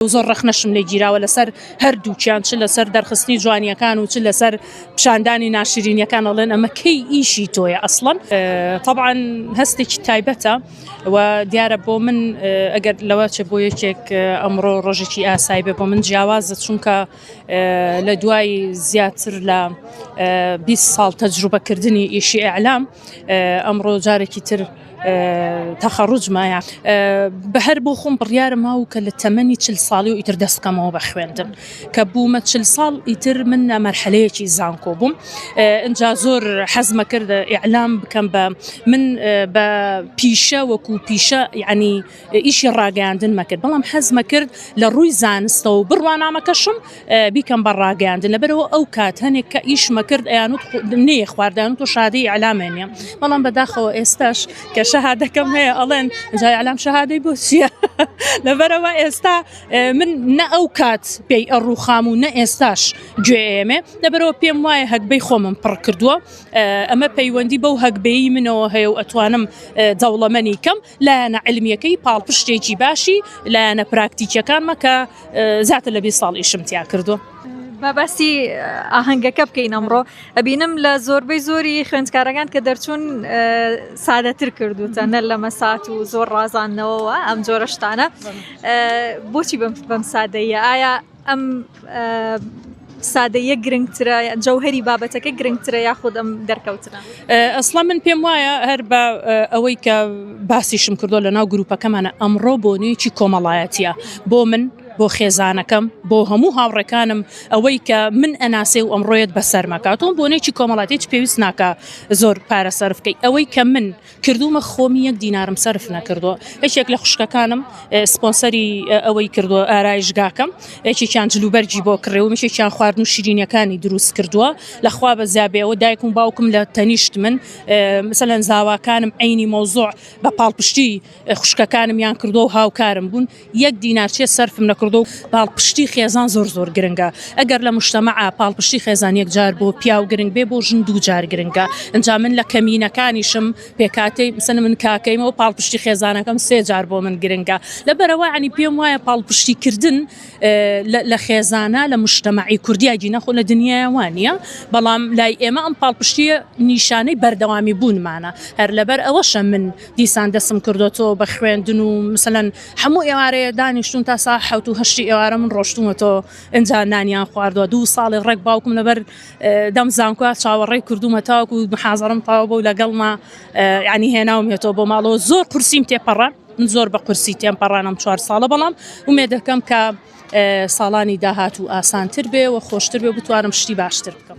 زۆر ڕەخنەشم لێ گیراوە لەسەر هەردووکیان چ لەسەر دەرخستنی جوانیەکان و چ لەسەر پیشاندانی ناشرینیەکان ئەڵێن ئەمە کەی ئیشی تۆیە ئەسڵەن تەبعەن هەستێکی تایبەتە و دیارە بۆ من ئەگەر لەوە چێ بۆ یەکێک ئەمڕۆ ڕۆژێکی ئاسایی بێ بۆ من جیاوازە چونکە لە دوای زیاتر لە 20 ساڵ تەجروبەکردنی ئیشی ئیعلام ئەمڕۆ جارێکی تر تەخەڕوجمایە بە هەر بۆ خۆم بڕیارم هاو کە لە تەمەنی چل ساڵی و ئیتر دەست بکەمەوە بە خوێندن کە بوومە چل ساڵ ئیتر من لە مەرحەلەیەکی زانکۆ بووم ئینجا زۆر حەزمە کرد ئیعلام بکەم بە من بە پیشە وەکو پیشە یعنی ئیشی ڕاگەیاندنمە کرد بەڵام حەزمە کرد لە ڕووی زانستەوە و بڕوانامەکەشم بیکەم بە ڕاگەیاندن لەبەرەوە ئەو کات هەنێک کە ئیشمە کرد ئەیانوت نێ خواردان تۆ شادەی ئیعلامێ نیە بەڵام بەداخەوە ئێستاش کە شەهادەکەم هەیە ئەڵێن جا ئیعلام شەهادەی بۆ چییە لەبەرەوە ئێستا من نە ئەو کات پێی ئەڕوخام و نە ئێستاش گوێ ئێمێ لەبەرەوە پێم وایە هەگبەی خۆمم پڕ کردووە ئەمە پەیوەندی بەو هەگبەی منەوە هەیە و ئەتوانم دەوڵەمەنی کەم لایەنە عیلمیەکەی پاڵپشتێکی باشی لایەنە پراکتیکیەکانمە کە زیاتر لە 20 ساڵ ئیشم تیا کردووە. با باسی ئاهەنگەکە بکەین ئەمڕۆ ئەبینم لە زۆربەی زۆری خوێندکارەکان کە دەرچوون سادەتر کردوتە نە لە مەسات و زۆر ڕازاندنەوەوە ئەم جۆرە شتانە بۆچی بەم بەم سادەیە ئایا ئەم سادەیە گرنگترە جەوهری بابەتەکە گرنگترە یاخود ئەم دەرکەوتنە؟ ئەسڵا من پێم وایە هەر بە ئەوەی کە باسیشم کردو لە ناو گروپەکەمانە ئەمڕۆ بۆنەیەکی کۆمەڵایەتیە بۆ من بۆ خێزانەکەم بۆ هەموو هاوڕێکانم ئەوەی کە من ئەناسێ و ئەمڕۆیەت بەسەرمەکاتۆم بۆنێکی کۆمەڵاتی هیچ پێویست ناکە زۆر پارە سەرف بکەی ئەوەی کە من کردوومە خۆمی یەک دینارم سەرف نەکردووە یەکێک لە خوشکەکانم سپۆنسەری ئەوەی کردووە ئارایشگاکەم یەکێکیان جلوبەرگی بۆ کڕێ و یەکێکیان خواردن و شیرینیەکانی دروست کردووە لەخوا بە زیابێەوە دایکم و باوکم لە تەنیشت من مثلەن زاواکانم عینی مەوزوع بە پاڵپشتی خوشکەکانم یان کردووە و هاوکارم بوون یەک دینار چێ سەرفم نەکردووە و پاڵپشتی خێزان زۆر زۆر گرنگە ئەگەر لە مجتەمەعا پاڵپشتی خێزان یەک جار بۆ پیاو گرنگ بێ بۆ ژن دوو جار گرنگە ئینجا من لە کەمینەکانیشم پێکهاتەی مثلا من کاکەیمە و پاڵپشتی خێزانەکەم سێ جار بۆ من گرنگە لەبەرەوە ینی پێم وایە پاڵپشتی کردن لە خێزانە لە مجتەمەعی کوردیا گینە خۆ لە دنیایا وانییە بەڵام لای ئێمە ئەم پاڵپشتیە نیشانەی بەردەوامی بوونمانە هەر لەبەر ئەوەشە من دیسان دەسم کردۆتەوە بە خوێندن و مثلەن هەموو ئێوارەیە دانیشتون تا سا حەوت و هەشتی ئێوارە من ڕۆشتومەتەوە ئینجا نانیان خواردووە دوو ساڵی ڕێک باوکم لەبەر دەم زانکۆ چاوەڕێی کردومە تاوەکو محازەرم تەواو بوو لەگەڵما یعنی هێناومێتەوە بۆ ماڵەوە زۆر قورسیم تێپەڕە من زۆر بە قورسی تێم پەڕانم چوار ساڵە بەڵام ئومێدەکەم کە ساڵانی داهاتوو ئاسانتر بێ و خۆشتر بێ بتوانم شتی باشتر بکەم.